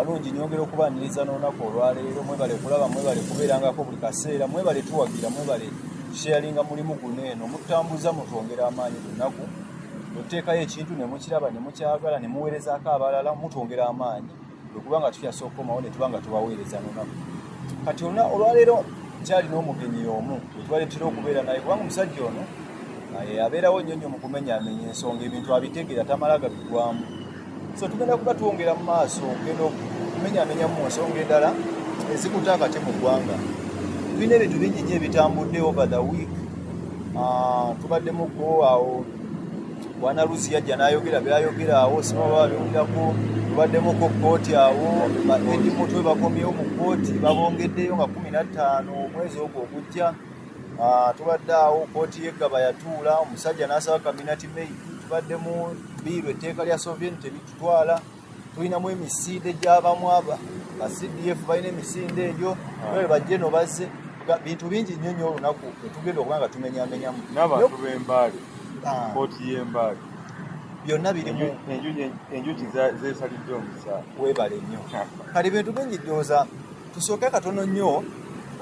Abalungi, nyongera okubaniriza n'olunaku olwaleero. Mwebale kulaba, mwebale kubeerangako buli kaseera, mwebale tuwagira, mwebale sharinga mulimu guno eno mututambuza, mutwongera amaanyi buli lunaku. Bwe tuteekayo ekintu ne mukiraba ne mukyagala ne muweerezaako abalala, mutwongera amaanyi lwekuba nga tukyasa okukomawo ne tuba nga tubaweereza n'olunaku. Kati olwaleero nkyalina omugenyi omu wetubaleetera okubeera naye, kubanga omusajja ono abeerawo nnyo nnyo mu kumenyaamenya ensonga, ebintu abitegeera, tamala gabigwamu. So tugenda kuba twongera mu maaso okugenda okumenyaamenya mu nsonga endala ezikuta akati mu ggwanga. Tulina ebintu bingi nnyo ebitambudde over the week. Tubaddemuko awo Bwana Luzi yajja n'ayogera byayogera awo, sima baba biwulirako. Tubaddemuko kooti awo, ba Eddie Mutwe bakomyewo mu kooti, babongeddeyo nga 15 omwezi ogwo ogujja. Tubadde awo kooti y'eggaba yatuula, omusajja n'asaba cabinet maid. Tubadde mu bill, etteeka lya sovereignty bitutwala. Tulinamu emisinde gy'abamu aba ba CDF, balina emisinde egyo bwe bajje no bazze. Bintu bingi nnyo nnyo olunaku etugenda okuba nga tumenyamenyamu. N'abantu b'Embaale, kooti y'Embaale. Byonna birimu. Enjuki zeesalidde omusaala. Weebale nnyo. Kati bintu bingi, ndowooza tusooke katono nnyo,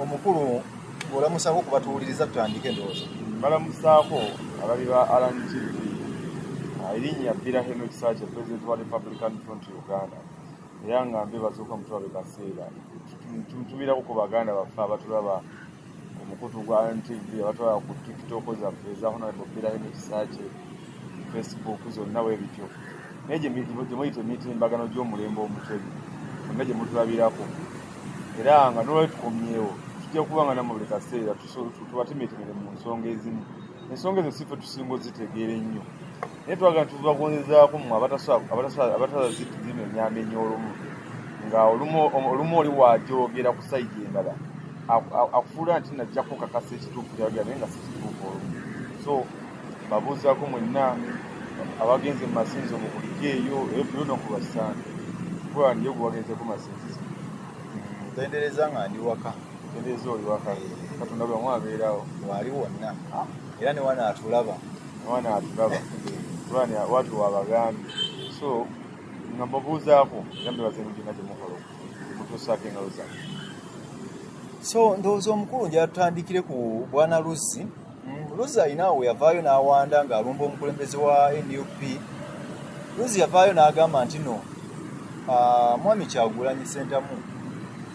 omukulu ng'olamusaako kubatuwuliriza, tutandike ndowooza. Balamusaako abali ba Alan TV. Erinnya Bbira Henry Kisakye, president wa Republican Front Uganda, era nga mbebaza mutulabe kaseera tumirako ku baganda baffe abatulaba ku mukutu gwa Alan TV, abatulaba ku TikTok zaffe eza Honorable Bbira Henry Kisakye, Facebook zonna bwe bityo, naye gye muyita emitimbagano gy'omulembe omutebi bonna gye mutulabirako. Era nga nolwali tukomyewo, tujja kuba nga nammwe buli kaseera tubatemeetemere mu nsonga ezimu. Ensonga ezo si ffe tusinga ozitegeera ennyo, naye twagala tubagonzezaako mmwe abatasobola zimenyaamenya. Olumu nga olumu oli wagyogera ku side endala, akufuula nti najja kukakasa ekituufu kyayogera, naye nga si kituufu olumu. So babuuzaako mwenna abagenze mu masinzo, mukulike eyo olunaku lwa Ssande, kuba ndiyo gwe wagenzeko masinzizo. Ntendereza nga ndi waka. Tendereza oli waka, Katonda bwe abeerawo. Waali wonna, era ne wana atulaba. Mwana atulaba tulani watu wabagambye. So nga mbabuuzaako era mbebaza emirimu gyonna gyemukola mutuusaako engalo zammwe. So ndowooza omukulu njala tutandikire ku Bwana Luzzi. Luzzi alina awo yavaayo n'awanda ng'alumba omukulembeze wa NUP. Luzzi yavaayo n'agamba nti no, Mwami Kyagulanyi Ssentamu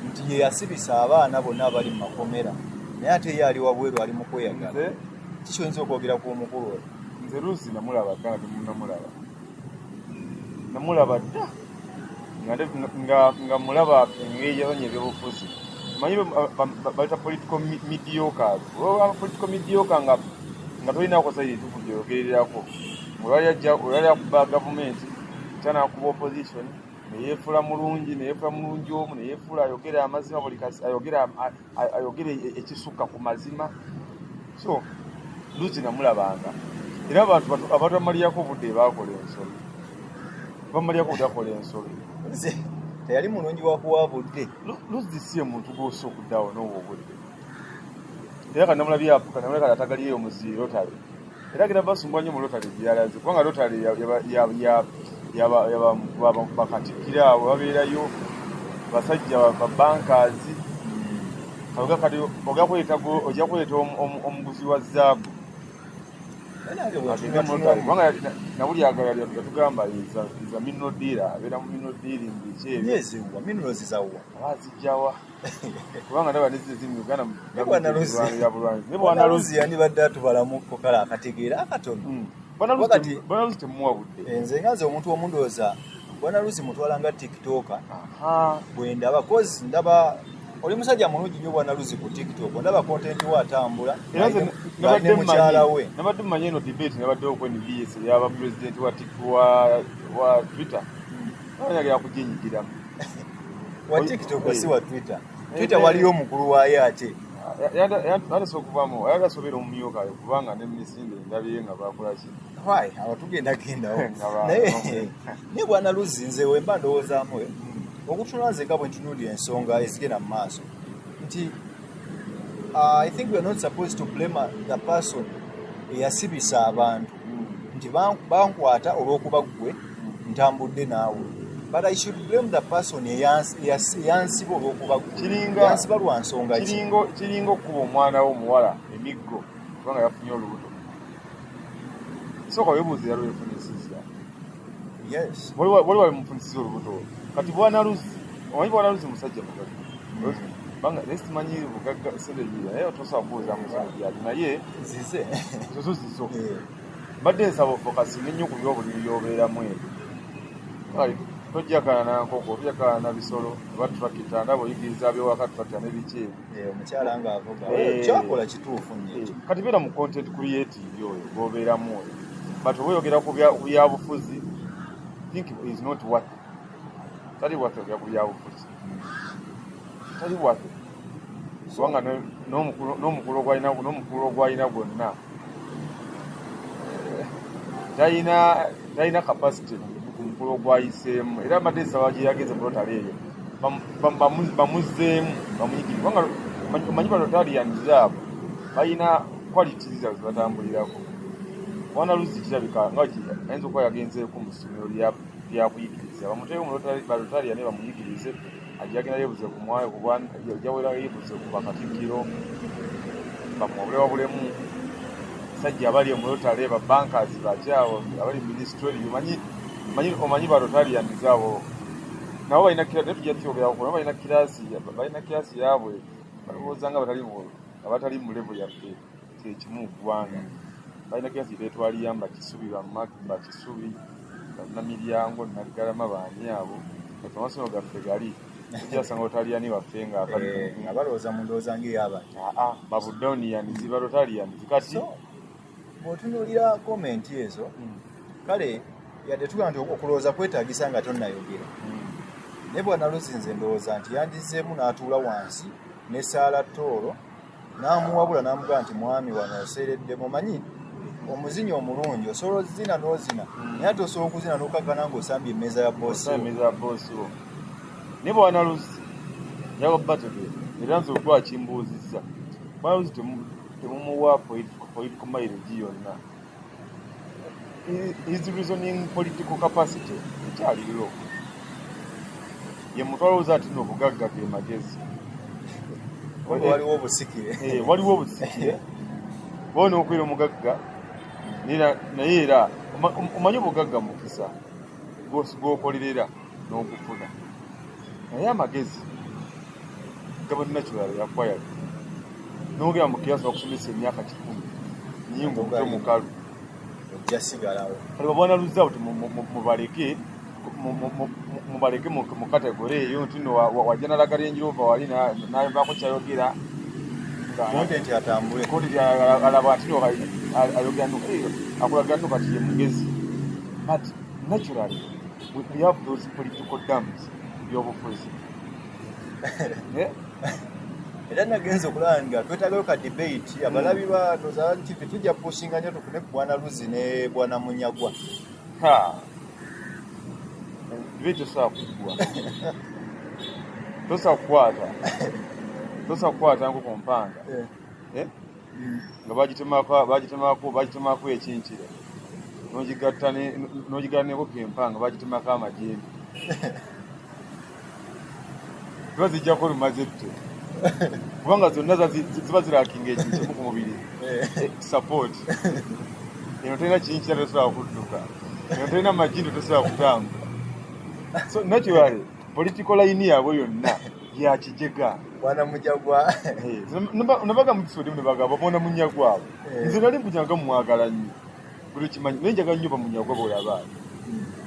nti ye yasibisa abaana bonna abali mu makomera, naye ate ye ali wabweru, ali mu kweyagala. Nze Kiki oyinza okwogera ku omukulu oyo? Nze Luzzi namulaba dda, nga temunamulaba, namulaba dda nga mulaba engeri yazanya ebyobufuzi. Manyi bayita political mediocres, oba political mediocre nga tolinako side etuufu gyogererako. Olwali akuba gavumenti, kyanakuba opposition, neyeefula mulungi, neyeefula mulungi omu, neyeefula ayogera amazima buli kasi, ayogera ekisukka ku mazima. So Luzzi namulabanga, era abantu abantu bamalirako obudde bakola ensobi, bamalirako obudde bakola ensobi. Nze teyali mulungi wa kuwa budde. Luzzi si ye muntu gw'osa okuddawo n'owa obudde. Era kanamulabye, kanamulabye kati atagaliyeyo mu zi lotale, era agenda basumbwa nnyo mu lotale gyeyalaze, kubanga lotale bakatikkiro abo babeerayo, basajja babankazi. Kati ojja kuleeta omuguzi wa zaabu Naye nange bwe agende mu lotale, kubanga nabuli yatugamba is a mineral dealer, abeera mu mineral dealing, biki ebyo. Nyeziwa minerals zawwa? Aba azijjawa? Kubanga ndaba nezino eziri mu Uganda. Ne Bwana Luzzi. Zirwanira bulwanyi, naye Bwana Bwana Luzzi Luzzi yandibadde atubalamuko kale akategeera akatono. Bwana Luzzi Wakati- Bwana Luzzi temuwa budde. Nze nga nze omuntu omu, ndowooza Bwana Luzzi mutwala nga TikToker. Aha. Bwe ndaba, 'cause ndaba oli musajja mulungi nnyo Bwana Luzzi ku TikTok, ndaba content we atambula Era nze ng'ali ne mukyala we. Nabadde mmanyi eno debate nabaddewo ku NBS eyaba president wa Twitter, nayagala kugyenyigiramu. Wa TikTok, si wa Twitter. Twitter Eh, waliyo omukulu waayo ate. Yatase okuvamu, ayagala obeera omumyuka, kubanga ne misinde ndabye nga bakola ki. Why, awo tugendagendawo. Nga Naye Bwana Luzzi, nze wemba ndowoozaamu okutunula, nze nga bwe ntunuulira ensonga ezigenda mu maaso nti I think we are not supposed to blame the person eyasibisa abantu nti bankwata olw'okuba ggwe ntambudde naawe. But I should blame the person eyansiba olwokuba Kiringa- yansiba lwa nsonga ki? Kiringa okukuba omwana wo omuwala emiggo kubanga yafunye olubuto. Sooka weebuuze yalwefunisizza. Yes. Wali wamufunisizza olubuto olwo. Kati Bwana Luzzi, omanyi Bwana Luzzi musajja mugagga. Banga naye simanyi bugagga sente gye, naye tosobola kubuuza mu sente gyali, naye zize. Zo zizo. Eh. Mbadde nsaba ofokasinge nnyo ku byobulimi by'obeeramu ebyo. Kale, tojjakana na nkoko, tojjakana na bisolo, oba tractor, ndaba oyigiriza by'ewaka tractor n'ebiki ebyo. Eh, omukyala ng'avuga. Eh. Kyakola kituufu nnyo ekyo. Kati beera mu content creating oyo gw'obeeramu oyo, but oba oyogera ku byabufuzi, think is not worth it. Tali worth oyogera ku byabufuzi, tali worth it. Kubanga n'omukulu gwalina gwonna, eh, talina capacity ku mukulu gwayiseemu. Era mbadde nsaba gye yagenze mu Rotary eyo bamuzzeemu bamunyigire, kubanga omanyi ba Rotarians abo balina qualities zaabwe zebatambulirako. Bwana Luzzi kirabika nga ayinza okuba yagenzeeko mu ssomero lyakuyigiriza, bamuteeke mu ba Rotarian bamuyigirize, ajja agenda yeebuze ku mwayo ajja yeebuze ku bakatikkiro, bamuwabulewabulemu sajja abali mu Rotary, ba bankers bakyawo abali mu ministry. Omanyi ba Rotarians abo nabo balina naye tujja kyogerako, nabo balina kirasi yaabwe. Balowooza nga abatali mu level yaffe kyekimu mu ggwanga. Balina kirasi gyebeetwaliramu, Bakisubi, Bakisubi, Bannamiryango, Naggalama, baani abo. Kati amasomero gaffe gali tujjasanga Rotarian baffe nga Eh, nga balowooza mu ndowooza ng'ey'abantu. Aa, Babudonians, ba Rotarians kati. So bw'otunuulira comment ezo, kale yadde tugamba nti okulowooza kwetaagisa nga tonnayogera, naye Bwana Luzzi nze ndowooza nti yandizzeemu n'atuula wansi ne Saala Tooro n'amuwabula n'amugamba nti, "Mwami, wano oseereddemu." Omanyi omuzinyi omulungi osobola ozina n'ozina, naye ate osobola okuzina n'okakkana ng'osambye emmeeza ya bosi wo. Emmeeza ya bosi wo. Naye Bwana Luzzi njagala bategeera, era nze ogwa kimbuuzizza, Bwana Luzzi temumuwa political mileage yonna. His reasoning political capacity ekyaliriwo. Ye muntu alowooza nti nno obugagga ge magezi. Oba waliwo obusikire. Eh, waliwo obusikire bona okubeera omugagga, naye era omanyi obugagga mukisa gw'okolerera n'ogufuna, naye amagezi gaba natural acquired. Nogera mu kirasi bakusomesa emyaka 100, naye nga omutwe mukalu. Ojja sigalawo. Kale babwana Luzzi abo mubaleke mu category eyo nti no wajja nalaga Range Rover wali nayombaako kyayogera. Content atambule. Content alaba nti no ayogera no akulaga nno kati ye mugezi, but naturally we have those political dams byobufuzi. Eh? Era nagenza okulaba nga twetagayo ka debate. Abalabi ba Toza TV, tujja pushinga nnyo tufune ku Bwana Luzzi ne Bwana Munyagwa. Ha, debate tosobola kuggwa, tosobola kukwata nkoko mpanga. Eh? Nga bagitemako ekinkira, n'ogigatta n'ogigatta n'enkoko empanga bagitemako amajembe, ziba zijjako lumaze tte, kubanga zonna ziba zirakinga ekintu kimu ku mubiri. Eh, support eno terina kinkira, tosobola kudduka, eno terina magindo, tosobola kutambula. So naturally political line yaabwe yonna yakijega. Bwana Munyagwa. Nabaga mukisodi nebagamba bona Munyagwa abo. Nze nali mpunyaga mumwagala nnyo, buli kimanyi, naye njaga nnyo bamunyagwa bwolaba,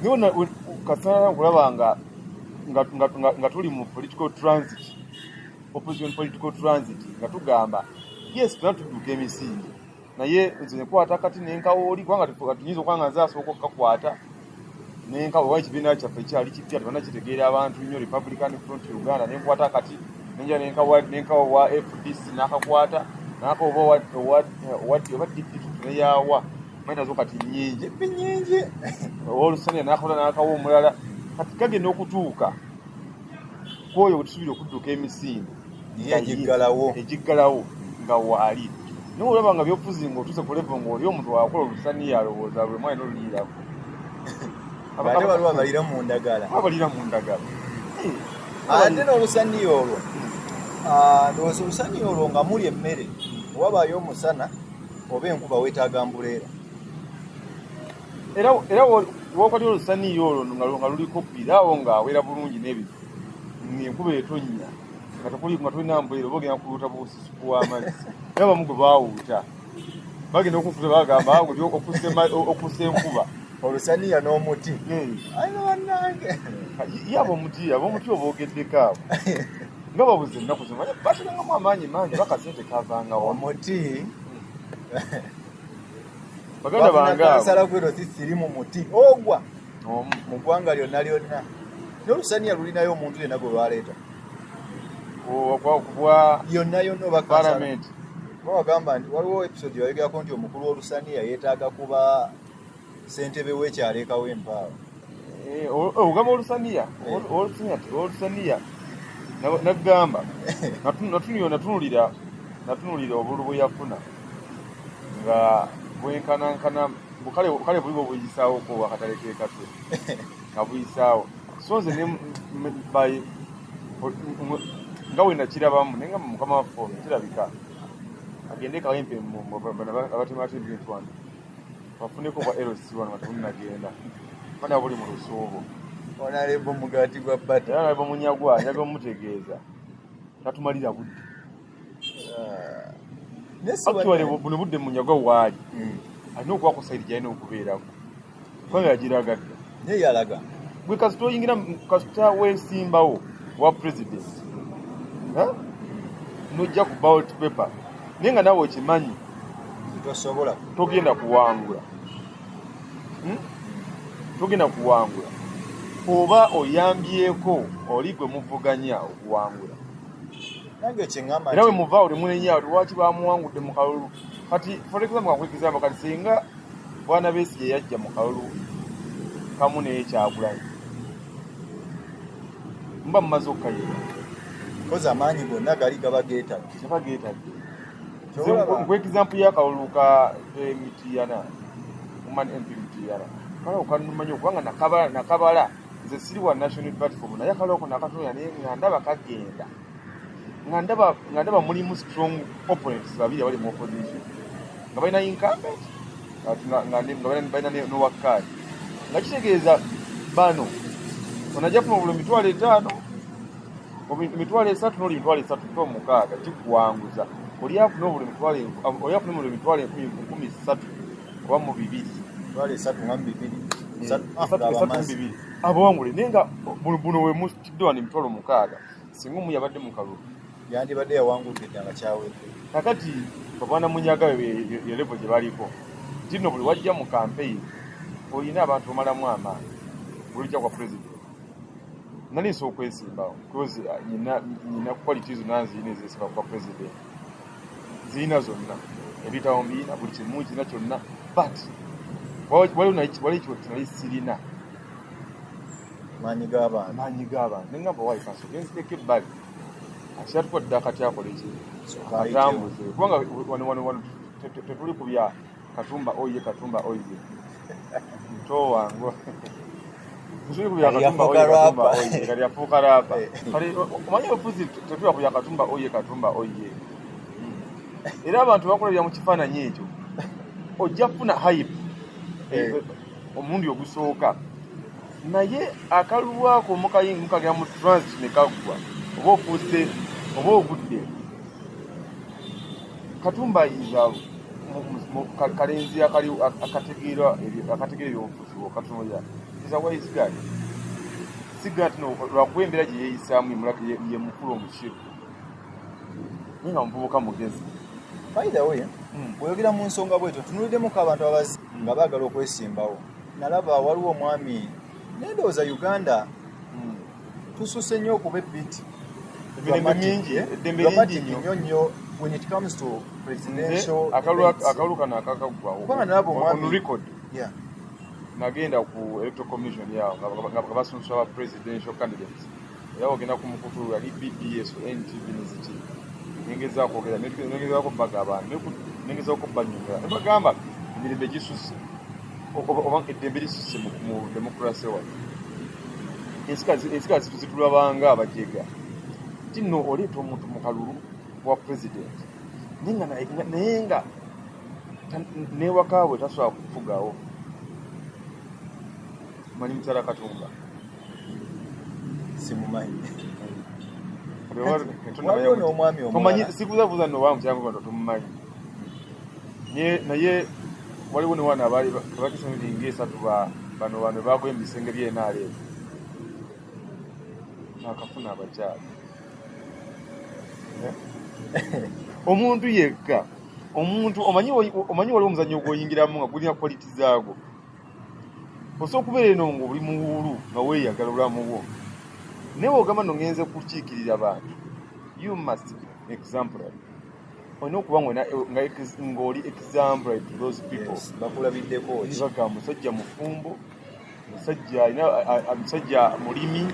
naye kasana nkulaba nga tuli mu political transit, opposition political transit, nga tugamba yes, tuna tudduka emisinde, naye nze nekwata kati nenkawooli, kubanga tuyinza okuba nga nze asooka okukakwata nenkawo, oba ekibiina kyaffe kyali kipya, tebanakitegeera abantu nnyo, Republican Front Uganda. Nenkwata kati nenja nenkawa wa FDC, nakakwata nakawa oba DP neyawa manyi nazo kati nyingi. DP nyingi. Owolusania nakola nakawa omulala. Kati kagenda okutuuka kwoyo wetusubira okudduka emisinde. Niye egiggalawo. Egiggalawo nga waali, naye olaba nga byobufuzi ng'otuuse ku level ng'oli omuntu wakola olusaniya alowooza buli mwana oluliirako. Ate waliwo abalira mu ndagala. Abalira mu ndagala. Ate n'olusaniya olwo, ndowooza olusaniya olwo nga muli emmere, wabaayo omusana oba enkuba weetaaga mbuleera. Era wokwatira olusaniya olwo nga luliko piraawo ng'awera bulungi n'ebifo, ng'enkuba etonnya nga tekuli, nga tolina mbuleera, oba ogenda kuluuta bususuku w'amazzi. Era abamu gwe baawuuta bagenda okukuta bagamba awo okussa enkuba. Olusaniya n'omuti. Ayi bannange. Ye ab'omuti oboogeddeko abo nga babuze ennaku zino baterangamu amaanyi mangi, bakasente kavangawo. Omuti. Baganda bange abo. Kansala gwero sisiri mu muti ogwa mu ggwanga lyonna lyonna. N'olusaniya lulinayo omuntu yenna gwe lwaleeta. Kubwa yonna yonna oba kansala. Parliament. Bagamba nti waliwo episode yayogerako nti omukulu w'olusaniya yeetaaga kuba ssentebe w'ekyalo ekawempaawo. Ogamba olusaniya, olusaniya nagamba natunulira obululu bwe yafuna nga bwenkanankana, kale buli bwe buyisaawoko akatale k'ekatwe nga buyisaawo. So nze nga bwe nakirabamu naye nga mukama waffe ono kirabika agende Kawempe abatemate ebintu wano bafuneko bwa LC wano nga tebunnagenda bana buli mu lusuubo. Onalebo mugaati gwa bata. Era nalebo munyagwa njaga omutegeeza tatumalira budde. Actually buno budde munyagwa waali alina okuba ku sayidi gyalina okubeerako kubanga yagiragadde. Naye yalaga. Gwe kasita oyingira, kasita weesimbawo wa president nojja ku ballot paper naye nga naawe okimanyi tosobola, togenda kuwangula, togenda kuwangula oba oyambyeko oli gwe muvuganya okuwangula. Nange kyeŋŋamba. Era bwe muvaawo temunenya lwaki bamuwangudde mu kalulu. Kati for example, kankuwa example, kati singa Bwana Besigye yajja mu kalulu kamu naye Kyagulanyi, muba mumaze okukayira. Kozi amaanyi gonna gali gaba geetadde. Gaba geetadde. Nkuwa example y'akalulu ka Mityana, woman MP Mityana, kale kanumanya okubanga nakabala nze siri wa National Platform, naye akalulu ako nakatonya naye nga ndaba kagenda, nga ndaba mulimu strong opponents babiri abali mu opposition nga balina incumbent nga balina n'owakkaadi, nga kitegeeza bano onajja kufuna obululu 50,000, 30,000 n'oli 30,000 6 gikuwanguza. Oli afuna obululu oli afuna obululu 332,000 32,000 3 mu 2 abawangule, naye nga buno we mutidde wano 60,000 singa omu yabadde mu kalulu yandibadde yawangudde dda nga kyawedde. Kakati babwana Munyaga ye level gye baliko nti nno buli wajja mu campaign olina abantu omalamu amaanyi. Buli ojja kwa president nali nsobola okwesimbawo because nyina quality zonna nzirina ezesimba kwa president, zirina zonna, ebitabo mbirina, buli kimu kirina kyonna, but waliwo ekyo nali sirina. Maanyi g'abantu. Maanyi g'abantu. Nengamba waayi kansooke nzireko ebbali akyatuwadde akati akola eki atambuze, kubanga wano wano wano tetuli ku bya Katumba oye, Katumba oye muto wange, tetuli ku bya Katumba oye, Katumba oye kati yafuuka rapper. Kati omanyi obufuzi tetuli ku bya Katumba oye, Katumba oye, era abantu bakulabira mu kifaananyi ekyo ojja kufuna hype omulundi ogusooka, naye akalulu ako mukagera mu transit ne kaggwa oba ofuuse oba ogudde. Katumba is kalenzi akategeera ebyobufuzi, okatunulira is a wise guy. Siga nti lwakuba embeera gye yeeyisaamu ye mukulu omukiru, naye nga muvubuka mugezi. By the way, bweyogera mu nsonga bwetyo, tunuliddemu abantu abazi nga baagala okwesimbawo. Nalaba waliwo omwami, naye ndowooza Uganda tususe nnyo okuba ebiti emirembe mingi, eddembe lingi nnyo. Nnyo nnyo when it comes to presidential. Akalulu kano akakaggwawo Kubanga nalaba omwami on record nagenda ku Electoral Commission yawo nga basunsula ba presidential candidates, era ogenda ku mukutu yali BBS, NTV neziki, nengezaako okwogera, nengezaako baga abantu, nengezaako banyonyola, nebagamba emirembe gisusse. Oba eddembe lisuse mu democracy waffe. Ensi zitulabanga abajega ti nno oleeta omuntu mu kalulu wa president, naye nga newaka we tasobola kufugawo. Manyi mukyala Katumba? Simumanyi. Waliwo n'omwami Tomanyi? omulala. Sikuzabuuza nno oba mukyala Katumba tomumanyi. Naye waliwo ne wana abaali bakisomeri ngaesatu bano bagwa ebisenge by'NRM nakafuna abakyala. Eh? Omuntu yekka, omuntu omanyi waliwo omuzannyo gw'oyingiramu nga gulina quality zaagwo. Osobola okubeera eno ng'oli muwuulu nga weeyagala obulamu bwo, naye bw'ogamba nno ngenze kukiikirira bantu, you must be exemplary. Olina okuba ng'oli exemplary to those people. Yes, bakulabiddeko ki? Bagamba musajja mufumbo, musajja alina musajja mulimi,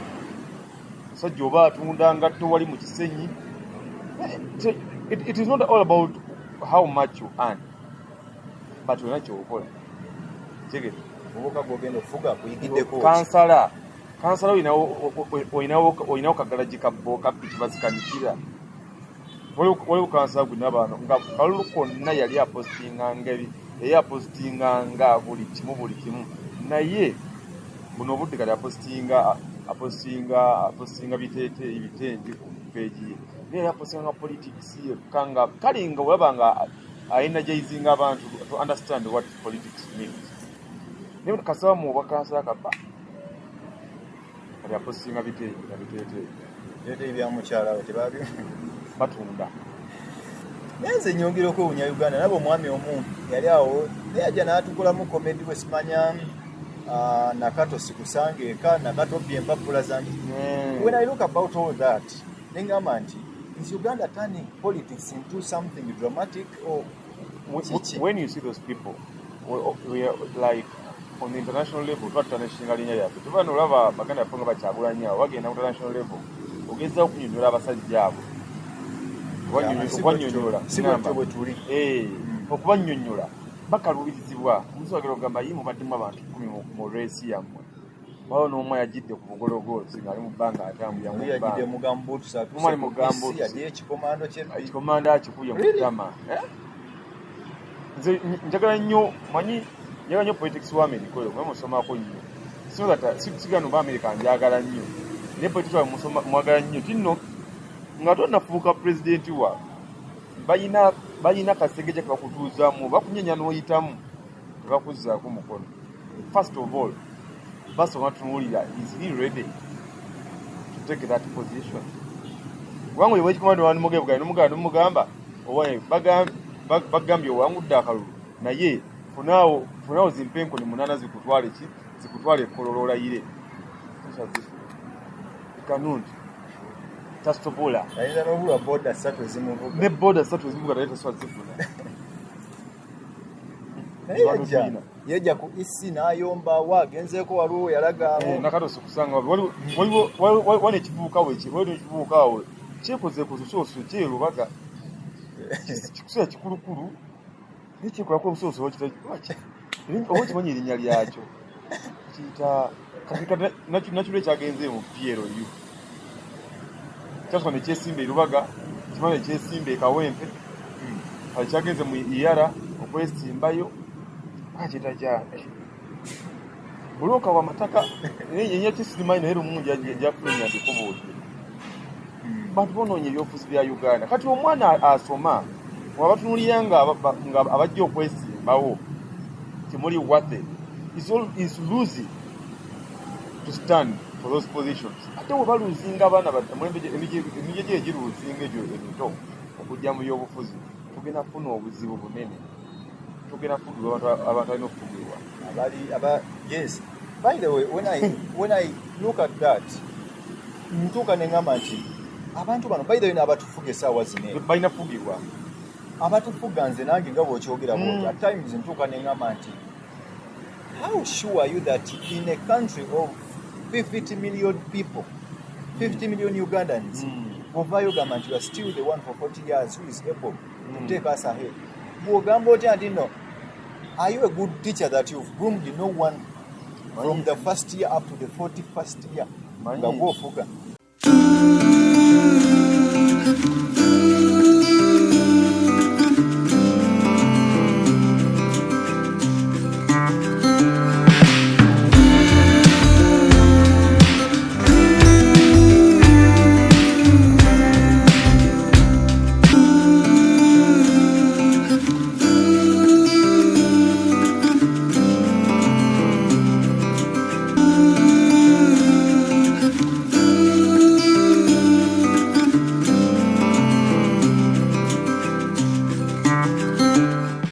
musajja oba atunda ngatto wali mu Kisenyi. So, it is not all about how much you earn, but olina kyokola. Tegere? Mubuka gwogenda okufuga kuyigiddeko ki? Kansala olinawo kagalagi ka piki bazikanikira. Waliwo kansala gwina bano nga kalulu konna yali apostinganga yali apostinganga buli kimu, buli kimu, naye buno obudde kati apostinga biteeteeyi, bitengi ku page ye, naye yali apostinganga politics yekka, nga kale nga olaba nga energizing abantu to understand what politics means. Naye kasaba mu obwa kansala kaba kati apostinga bitengi na biteeteeyi. Biteeteeyi bya mukyala we tebabi Batunda. Naye nze nyongera okwewunya Uganda. Naba omwami omu yali awo, naye ajja n'atukolamu comedy bwe simanya, Nakato sikusanga eka, Nakato bye empapula zange. When I look about all that, nengamba nti is Uganda turning politics into something dramatic or kiki? When you see those people, we are like on the international level, twatutanishinga linnya lyaffe. Tuba nolaba baganda baffe nga bakyagulanya abo bagenda ku international level, ogezaako okunyonyola abasajja abo. Okubanyonyola. Si bwetyo bwe tuli. Eh, okubanyonyola bakaluubirizibwa. Omusi wagera okugamba ye mubaddemu abantu 10 mu race yammwe, waliwo n'omu yagidde ku bugologoozi ng'ali mu bbanga atambulira mu Oli yagidde bbanga. mu gambuutusi. Omu ali mu gambuutusi. Yaddeyo ekikomando kye. Ekikomando akikubye mu Really? ttama. Eh? Nze njagala nnyo, manyi njagala nnyo politics wa America oyo, kuba musomako nnyo. Sigano ba America njagala nnyo, naye politics wa musoma mwagala nnyo tinno nga tonnafuuka pulezidenti waabwe, balina kasengejja ke bakutuuzaamu, bakunyenya n'oyitamu, tebakuzzaako mukono. First of all basooka batunuulira, is he ready to take that position? Kubanga oyo wekikomando wanimugebugaye nomugamba nomugamba owaye bagambye owangudde akalulu, naye funaawo zimpe enkoni 8 zikutwale ki, zikutwale ekololo olayire. Kanunti tasobola. Ayinza n'obulwa boda ssatu ezimuvuga. Ne boda ssatu ezimuvuga naye tasobola zifuna. Naye yajja ku ec n'ayomba wa agenzeeko, waliwo yalaga. Eh, Nakato sikusanga waliwo wano ekivubuka waliwo ekivubuka awo kyekoze ku lusooso kyerubaga kikusula kikulukulu, naye kyekolako olusooso oba okimanyi erinnya lyakyo kiyita kati nakiro ekyagenze mu PLU kyasooka nekyesimba erubaga, kimanyi nekyesimba ekawempe, kati kyagenze mu iyara okwesimbayo kakyeta kya bulooka wamataka erinnya kisirimanyi, naye lumu njafulumya ndikubuulire. Bantu bonoonye ebyobufuzi bya Uganda. Kati omwana asoma wabatunulira nga abajja okwesimbawo temuli worth is losing to stand for those positions. Ate we baluzinga abaana emijjo gye egiruzinga egyo emito okujja mu byobufuzi, tugenda kufuna obuzibu bunene, tugenda kufugibwa abantu alina okufugibwa. Abali aba, yes, by the way, when I look at that, ntuuka ne ŋŋamba nti abantu bano, by the way, n'abatufuga essaawa zino eno, balina kufugibwa. Abatufuga, nze nange nga bw'okyogera bw'otyo, at times ntuuka ne ŋŋamba nti how sure are you that in a country of 50 million people, 50 million Ugandans, bw'ovaayo ogamba nti you are still the one for 40 years who is able to take us ahead, bw'ogamba otya nti no Are you a good teacher that you've groomed no one from the first year up to the 41st year nga gwofuga?